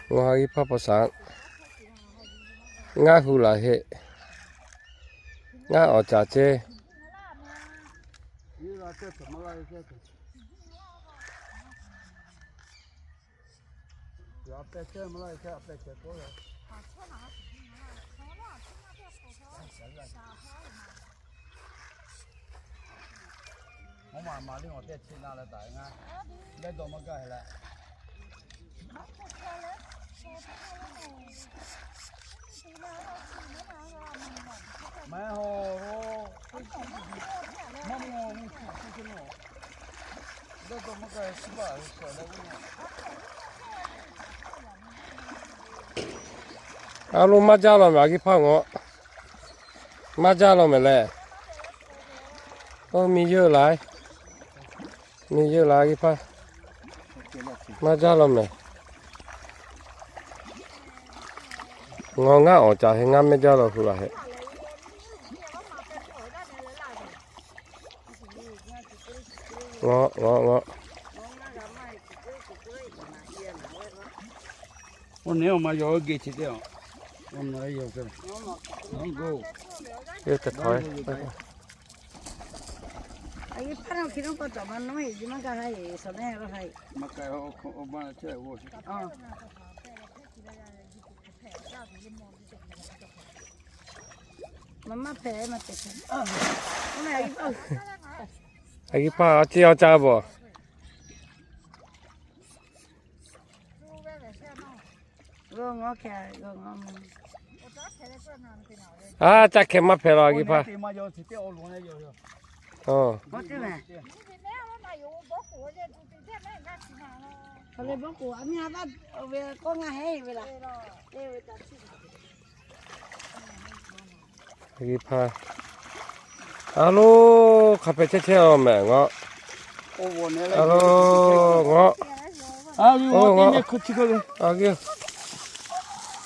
Ngaˬ ha g'i hpaˇ paw shaˍ, ngaˇ hu laˬ heˆ, ngaˇ awˬ caˍ ceh. Mvuhˇ maˍ maˍ liˇ awˬ tehˇ chi na leh taˍ ngaˇ, leh dawˇ maˇ gaˇ heˆ leh. Maˇ heˆ, maˇ mvuhˇ maˍ mvuhˇ chi chi leh dawˇ maˇ gaˇ heˆ, chi baˆ leh uˉ. A lo maˇ jaˇ law mehˍ, a g'aˇ hpaˇ ngaw. Maˇ jaˇ law mehˍ leh. Oˇ miˬ yeunˇ la, miˬ yeunˇ la g'aˇ hpaˇ. Maˇ jaˇ law mehˍ. Ngaw ngaˇ awˬ caˍ heˆ, ngaˇ mehˇ jaˇ law hu laˬ heˆ. Ngaw ngaw ngaw. Oˇ neˉ awˬ ma yaw geh chi teˇ aˬ. Oˇ na yaw keu. Yawˇ te htawˇ. A g'aˇ hpaˇ a ciˉ awˬ caˇ bawˬ. A, caˇ hkeh maˇ hpehꞈ law a g'aˇ hpaˇ. A g'aˇ hpaˇ. A lo, hk'a hpehꞈ chehˇ chehˇ aˬ mehˍ ngaw. A lo, ngaw. Oˇ, ngaw. A g'aˇ.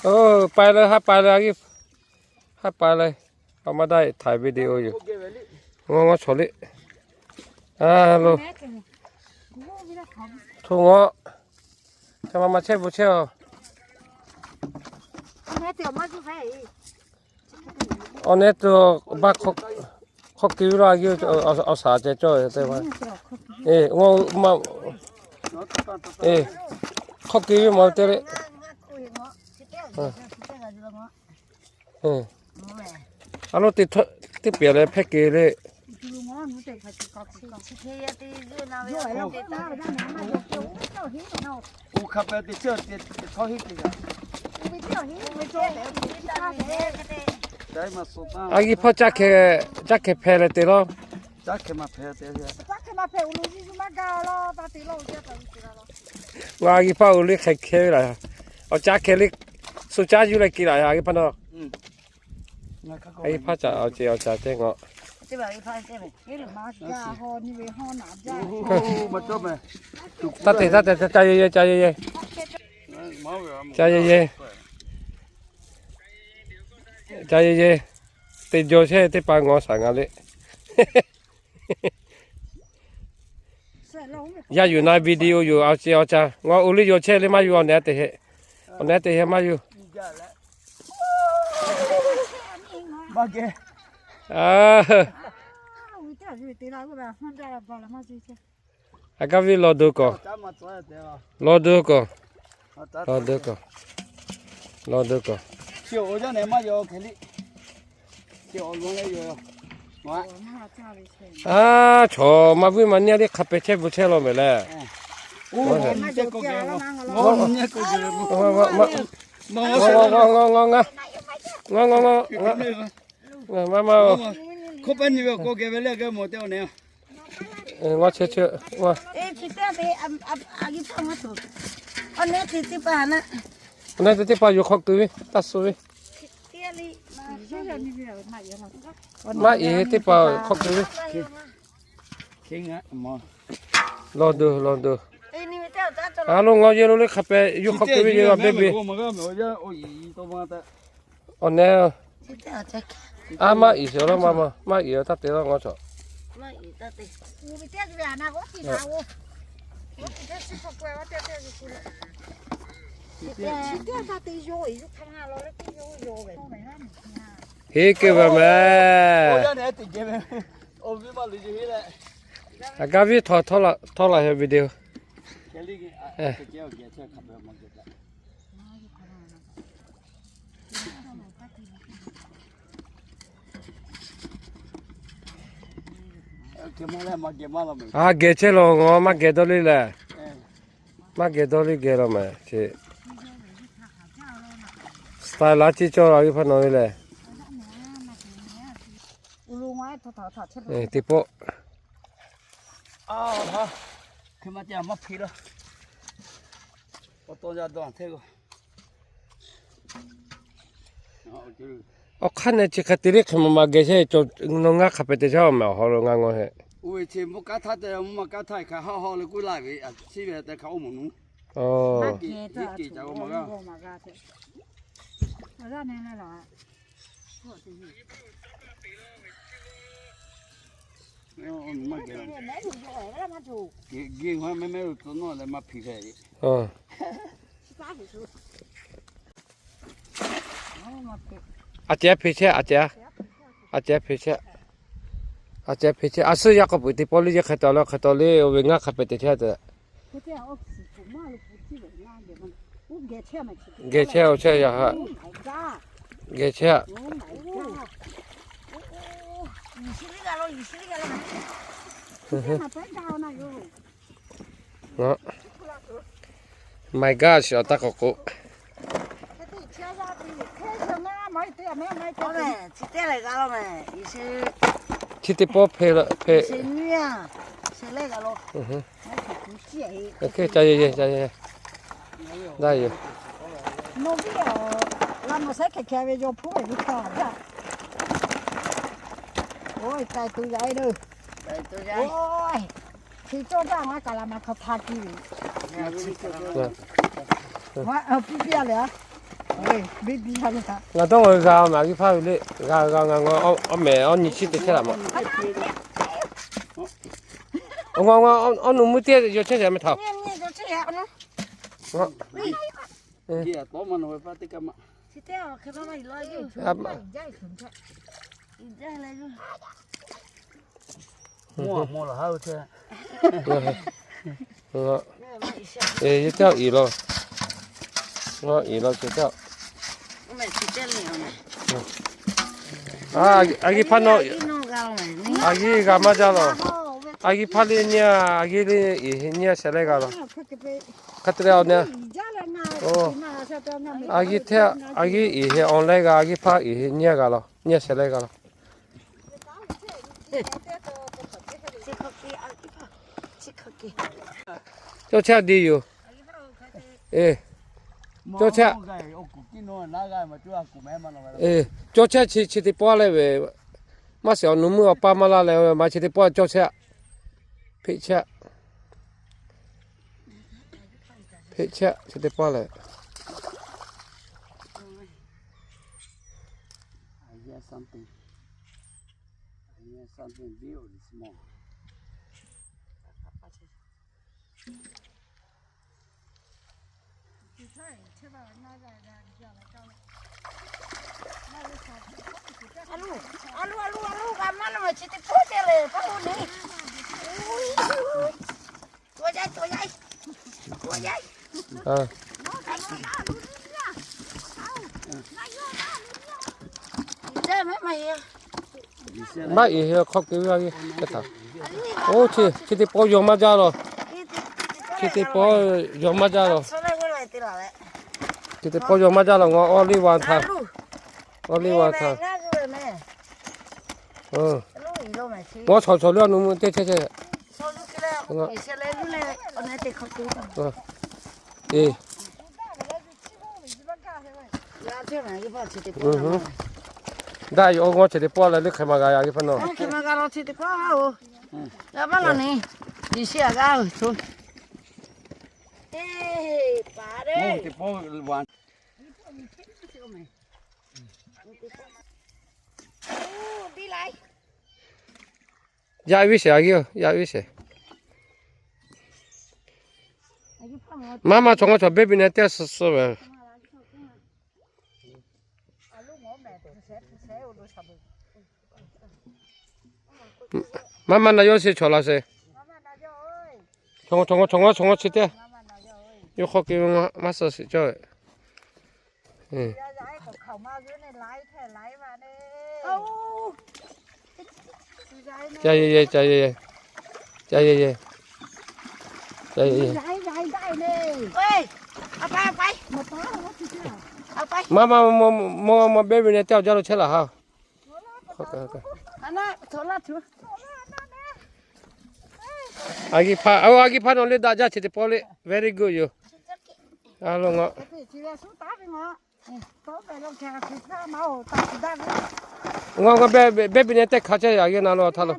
Oˇ, pai leh, haˉ pai leh a g'aˇ. Haˉ pai leh. Awˬ ma daꞈ htaiˍ video yoˬ. Ngaw ngaw chawˬ liˆ. A lo. Hto ngaw. Ca ma ma chehˇ bvuhꞈ chehˇ aˬ. Awˬ nehˉ tuˬ baˆ hk'aw keu laˇ g'aˇ, awˬ shaˍ ceh cawˇ te ma. Eˬ, ngaw ma. Eˬ, hk'aw keu ve ma te le. A lo, teˇ pehˍ leh hpehˇ keu le. A g'aˇ hpaˇ caˇ hkeh, caˇ hkeh hpehꞈ leh te law. Ngaˬ a g'aˇ hpaˇ uˬ liˇ hk'e hkeh ve laˬ. Awˬ caˇ hkeh liˇ, suh caˇ yuˬ leh keu laˬ a g'aˇ hpaˇ nawˬ. A g'aˇ hpaˇ caˇ awˬ ceh awˬ caˍ ceh ngaw. Taˇ te, taˇ te, ca ye ye, ca ye ye. Ca ye ye. Ca ye ye. Te jaw chehˇ teˇ hpaˍ ngaw shaˍ ngaˬ le. Yaˇ yuˬ na video yoˬ, awˬ ceh awˬ caˍ ngaˬ uˬ liˇ yaw chehˇ le maˇ yuˬ, awˬ nehˉ te heh. Awˬ nehˉ te heh maˇ yuˬ. A gaˇ ve law do kawˬ. Law do kawˬ. Law do kawˬ. Law do kawˬ. A, chaw ma vuiˇ ma nyi a liˇ hk'a pehˍ chehˇ bvuhꞈ chehˇ law mehˍ leh. Maˇ maˇ. Ngaw chehˇ chehˇ. Awˬ nehˉ te teˇ hpaˍ yoˬ hk'aw keu ve, taˇ suh ve. Maˇ iˉ teˇ hpaˍ hk'aw keu ve. Law do, law do. A lo, ngaw yehˬ lo le hk'a pehˍ yuˬ hk'aw keu ve yehˬ a beˇ beˇ. Awˬ nehˉ. A, maˇ iˉ sheˍ law maˇ maˇ, maˇ iˉ taˇ te law ngaw chaw. Heˆ keu ve meh. A gaˇ viˉ htawˇ htawˇ la heh video. A geh chehˇ la, ngaˬ maˇ geh dawˇ le leh. Maˇ geh dawˇ le geh la meh sheˍ. Style laˇ ciˇ cawˇ la ve hpaˇ nawˬ ve lehˬ. Teˇ pawˆ. Awˬ hk'aˇ neh chi hk'e te liˇ hk'e maˬ maˬ geh chehˇ, nawˬ ngaˇ hk'a pehꞈ te chehˇ a meh awˬ haw lo ngaˇ ngaw heh. A ceh hpeꞈ chehˇ, a ceh, a ceh hpeꞈ chehˇ. A ceh hpeꞈ chehˇ, a suhˉ yaˇ k'awꞈ peuˬ teˇ pawˆ le, yaˇ hk'e taw le, hk'e taw le, oˇ ve ngaˇ hk'a pehꞈ te chehˇ te. Geh chehˇ, awˬ chehˇ yaˇ haꞈ. Geh chehˇ. My God, awˬ taˇ k'awꞈ k'o. Chi teˇ pawˆ hpeꞈ, hpeꞈ. Ngaˬ dawˇ ngaˬ g'a meh a viˉ hpaˇ ve le, g'a g'a ngaˬ ngaw, awˬ mehˍ awˬ nyi chi te chehˇ laꞈ ma. Awˬ ngaw ngaw, awˬ nuˇ meuˇ teˇ yawˬ chehˇ shehˍ meh htaꞈ. Yehˬ teˇ aˬ iˍ la, iˍ la ceh teˇ aˬ. A yiˇ hpaˇ nawˬ, a yiˇ g'a maˇ jaˇ laˬ. A yiˇ hpaˇ le nyiˇ a, a yiˇ le iˍ nyiˇ a shehˍ leh g'a laˬ. Hk'e te leh awˬ nyi a. A yiˇ hteˇ, a yiˇ iˍ he awˬ leh g'a, a yiˇ hpaˇ iˍ he nyiˇ a g'a laˬ, nyiˇ a shehˍ leh g'a laˬ. Cawˇ chehˇ a di yoˬ. Cawˇ chehˇ. Cawˇ chehˇ chi, chi teˇ pawˆ leh ve, maˇ shiˍ awˬ nuˇ meuˇ awˬ paˇ maˇ laˇ leh, maˇ chi teˇ pawˆ cawˇ chehˇ. Hpeꞈ chehˇ. Hpeꞈ chehˇ chi teˇ pawˆ leh. A luˇ, a luˇ, a luˇ, a luˇ g'a maˇ lo meh chi teˇ pawˆ te le, paˇ lo ne. Maˇ iˍ he hk'aw keu ve a ve, hk'e htaꞈ. Oˇ chi, chi teˇ pawˆ yaw maˇ jaˇ laˬ. Chi teˇ pawˆ yaw maˇ jaˇ laˬ. Chi teˇ pawˆ yaw maˇ jaˇ laˬ, ngaˬ awˇ liˇ va htaˇ. Awˇ liˇ va htaˇ. Ngaˬ chaw chaw liˇ awˬ nuˇ meuˇ teˇ chehˇ chehˇ. Daꞈ yoˬ, ngaw chi teˇ pawˆ leh liˇ hk'e maˇ g'a yaꞈ ve hpaˇ nawˬ. Yaꞈ viˉ sheˍ, a geh yaꞈ viˉ sheˍ. Maˇ maˇ chaw ngawˇ chaw baby ne teˇ suh suh ve. Maˇ maˇ na yawˇ sheˍ chaw la sheˍ. Chaw ngawˇ chaw ngawˇ chaw ngawˇ chi teˇ. Yawˇ hk'aw ke maˇ suh sheˍ cawˇ ve. Ca ye ye, ca ye ye. Ca ye ye. Ca ye ye. Maˇ maˇ, mawˇ mawˇ baby ne teˇ awˬ jaˇ lo chehˇ laˬ ha. Aˬ g'eˇ hpaˇ, aˬ g'eˇ hpaˇ nawˬ le daꞈ jaˇ chi teˇ pawˆ le. Very good yoˬ. A lo ngawˬ. Ngawˬ ngawˬ baby ne teˇ hk'a chehˇ aˬ g'eˇ na lo htaˇ lo.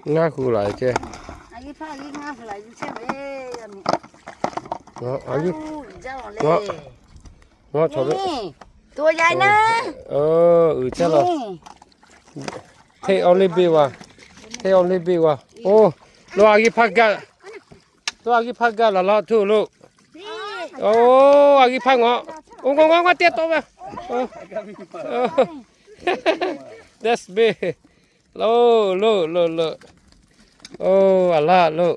Ngaˇ hu laˬ ceh. Ngaˇ hu laˬ. Ngaˇ, ngaˇ, ngaˇ chaw le. Uiˍ chehˇ la. Hteˇ awˬ le beˆ wa. Hteˇ awˬ le beˆ wa. Oˇ, lo aˬ g'eˇ hpaˇ gaˇ. Lo aˬ g'eˇ hpaˇ gaˇ laˬ laˇ htuˇ lo. Oˇ, aˬ g'eˇ hpaˇ ngawˬ. Oˇ, ngawˬ ngawˬ ngawˬ teˇ tawˆ ve. That's big. Lo, lo, lo, lo. Oˇ, a laˇ lo.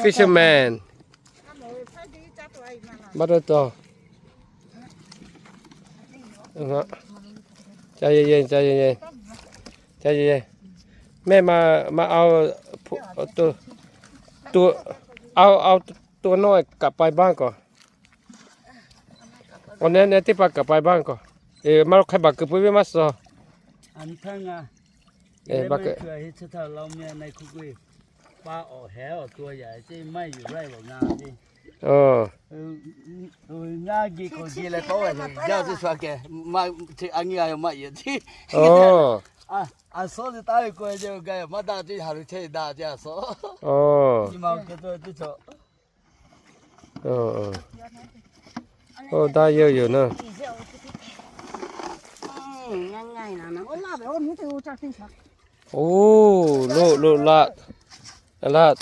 Fisherman. Maˇ dawˇ taw. Ca ye ye, ca ye ye. Ca ye ye. Mehˆ ma, ma ao, to, to, ao, ao, to nawˇ kaꞈ pai baˇ kawˬ. Awˬ neh neh teˇ hpaˍ kaꞈ pai baˇ kawˬ. Maˇ lo hk'e baˬ kuiˬ pui ve maˇ suh. Oˇ, daˇ yawˇ yoˬ naˇ. Oˇ, loˆ loˆ laˆ, laˆ.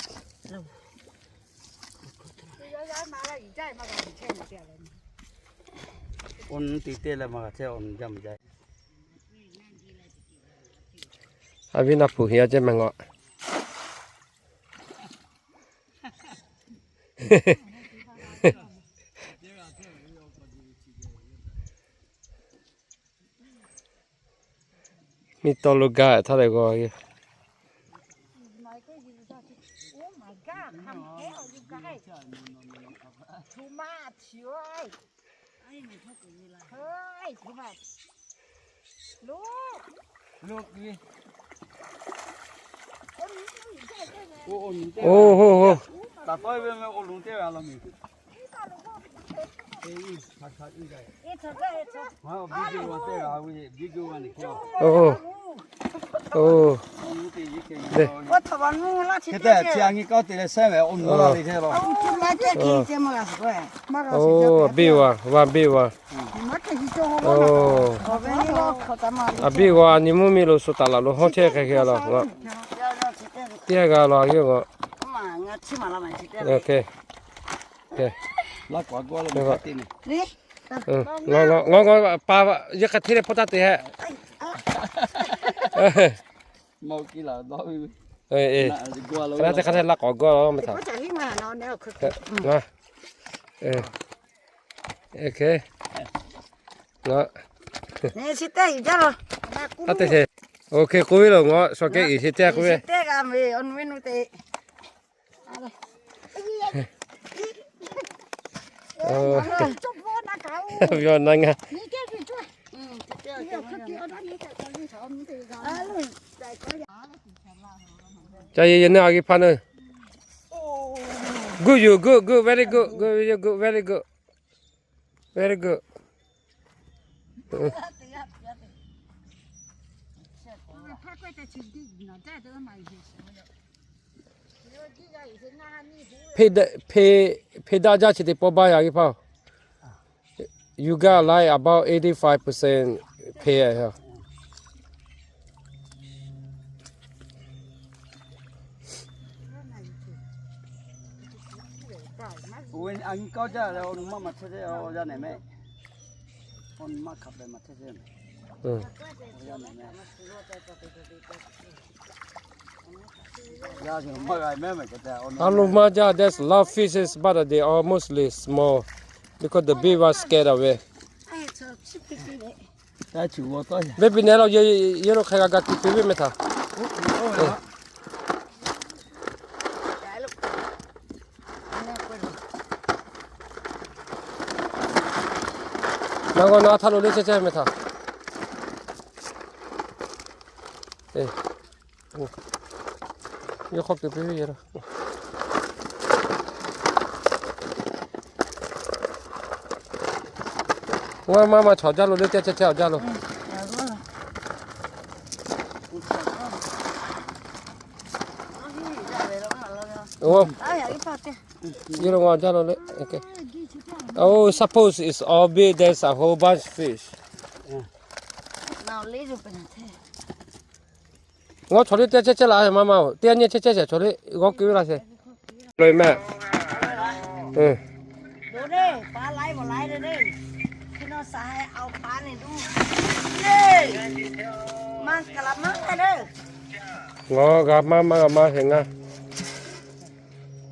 A viˉ naˇ hpu heˍ a ceh meh ngawˬ. Miˇ tawˇ lo gaˇ htaˇ leh g'aw. Oˇ, oˇ, oˇ. Oˇ, oˇ. Oˇ, beˆ wa, wa beˆ wa. A beˆ wa, nyi mvuhˇ miˬ lo suh taˍ laˬ lo hawˉ chehˇ hk'e hk'e laˬ. Teˇ g'aˇ laˬ yawˇ g'aꞈ. Ngaˬ ngaˬ pa yaˇ hk'a hteˇ leh hpawˇ taˇ te hehˆ. Hk'a te hk'a te laˇ k'awꞈ gawˇ meh htaꞈ. Taˇ te hehˆ. Oˇ hk'e k'oˆ ve lo, ngaˬ shaw kehˉ uiˍ sheˍ teˇ k'oˆ ve. Aˬ, na ngaˬ. Ca ye ye naˇ, a g'eˇ hpaˇ naˇ. Good, you good, good, very good, good, you good, very good, very good. Hpe, hpe, Hpe daˇ jaˇ chi teˇ pawˆ baˇ yaꞈ g'e hpaˇ-oˬ. You got like about eighty five percent pay. A lo maˇ jaˇ, there's a lot of fishes, but they are mostly small because the big one scared away. Ve piˇ nehˬ la, yehˇ lo hk'a g'a ga tiꞈ piˇ ve meh htaꞈ. Naˬ g'awˇ naˬ a htaˇ lo le chehˇ chehˇ meh htaꞈ. Yawˇ hk'aw kuiˬ piˇ ve yehˇ la. Maˇ maˇ maˇ chaw jaˇ lo le, teˇ chehˇ chehˇ awˬ jaˇ lo. Yehˇ lo ngaˬ jaˇ lo le. Oh, suppose it's all big, there's a whole bunch fish. Ngaˬ chaw liˇ teˇ chehˇ chehˇ la maˇ maˇ-oˬ, teˇ nyi chehˇ chehˇ shehˍ chaw liˇ g'awˇ keu ve laˇ sheˍ. Lo meh. Ngaˬ g'a maˇ maˇ g'a maˇ heˆ ngaˇ.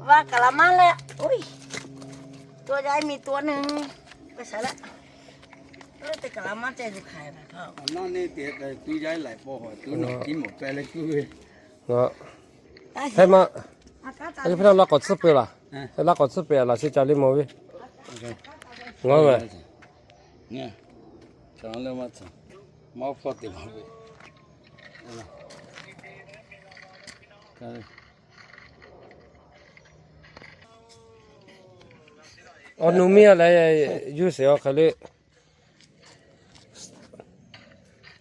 ဟဲမး, ဟဲ laˇ k'awꞈ tsuhˇ peu laˬ. Laˇ k'awꞈ tsuhˇ peu laˬ, laˇ k'awꞈ tsuhˇ peu laˬ, chi ca liˇ mawˬ ve. Ngaˬ ve, awˬ nu miˇ a leh, yuˇ sheˍ awˬ hk'e le.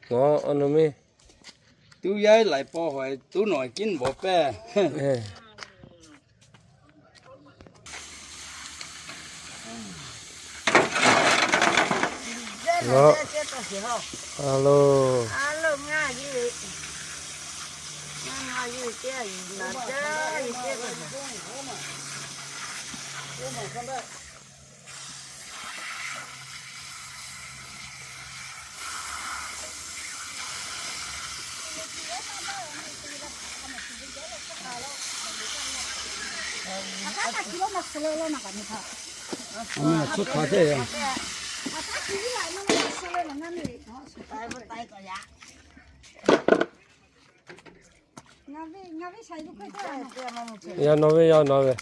Ngaˬ awˬ nu miˇ, tuˇ yaˇ laiˍ paw hawˬ tuˉ nawˬ kiˉ bawˬ pehˇ. Ngaˬ, a lo, Yaˇ nawˬ ve, yaˇ nawˬ ve.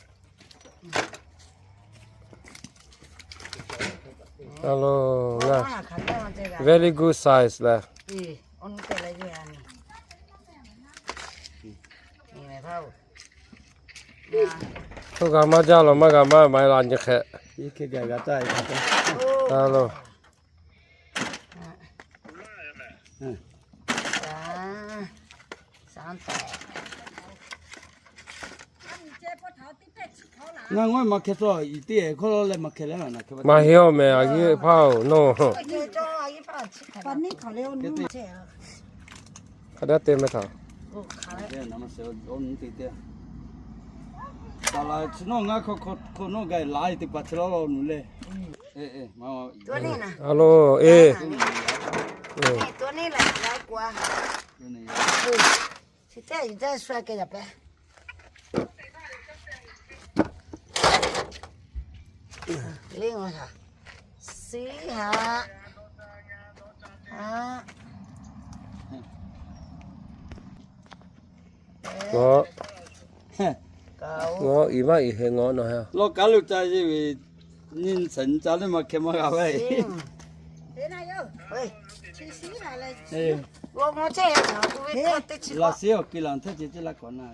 A lo, ngaˬ very good size leh. Hto g'a maˇ jaˇ lo maˇ g'a maˇ maˇ la nyi hk'e. A lo. Maˇ heˆ-oˬ meh, a yeˇ hpaˇ-oˬ nawˬ. Hk'a daˇ te meh htaꞈ. A lo, e. Ngaˬ, ngaˬ iˉ maˇ iˉ heˆ ngaˬ nawˬ he. Lawˇ kaˉ lo ca yeˇ ve, nyi shehˍ nyi ca leh maˇ hkeh maˇ g'a ve. Laꞈ sheˉ awˬ ki laˬ hteˇ ceh teˇ laˇ kawꞈ na.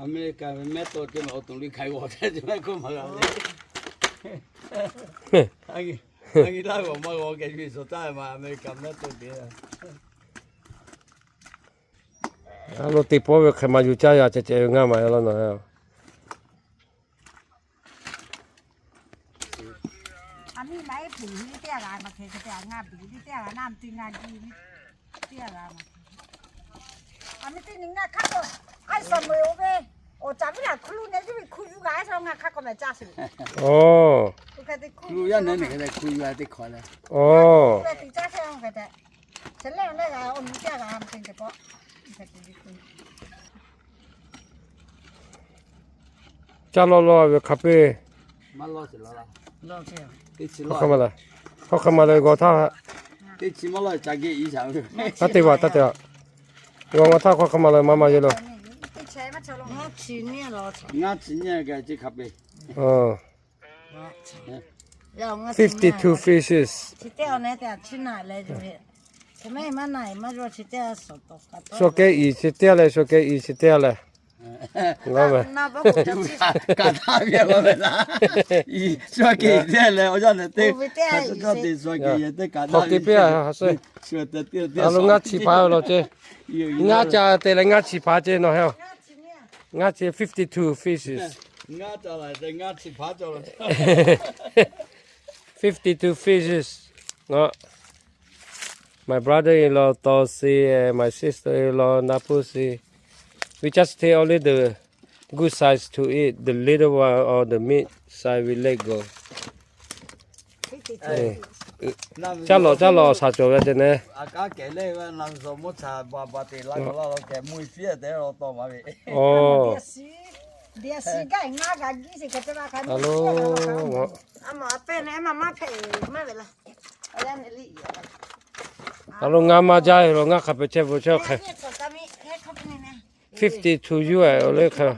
America ve mehˆ tawˇ ceh awˬ to liˇ hk'ai g'awˬ tehꞈ ceh mehˆ k'oˆ maˇ g'a le. A lo teˇ pawˆ ve hk'e ma yuˬ caˇ yaˇ ceh ceh ve ngaˇ maˬ yaˇ laˇ na. Oˬ, oˬ, caˇ lawˇ lawˇ ve hk'a peu-eˬ. Hk'aw hk'e ma leh, hk'aw hk'e ma leh g'aw htaˇ, a teˇ vaꞈ taˇ te a. G'aw g'aw htaˇ hk'aw hk'e ma leh maˇ maˇ yehˇ lo. Fifty two fishes. Suh kehˉ iˍ chi teˇ leh, suh kehˉ iˍ chi teˇ leh. Ngaˬ ve, suh kehˉ iˍ teˇ leh, a yaˇ nehˬ teˇ, hk'aˬ te piˇ a, a lo ngaˇ chi hpaˍ ve law ceˇ. Ngaˇ ca te leh ngaˇ chi hpaˍ ceˇ nawˬ heˆ. Ngaˇ chi fifty two fishes. Fifty two fishes. My brother-in-law, Tawsi, and my sister-in-law, Napusi. We just take only the good size to eat. The little one or the mid size, we let go. Caˇ lawꞈ caˇ lawꞈ shaˍ cawˬ ve te ne. Oˬ, a lo, a lo ngaˇ maˇ jaˇ ve lo, ngaˇ hk'a peu chehˇ ve chehˇ hk'e. Fifty two yuˬ a le hk'e.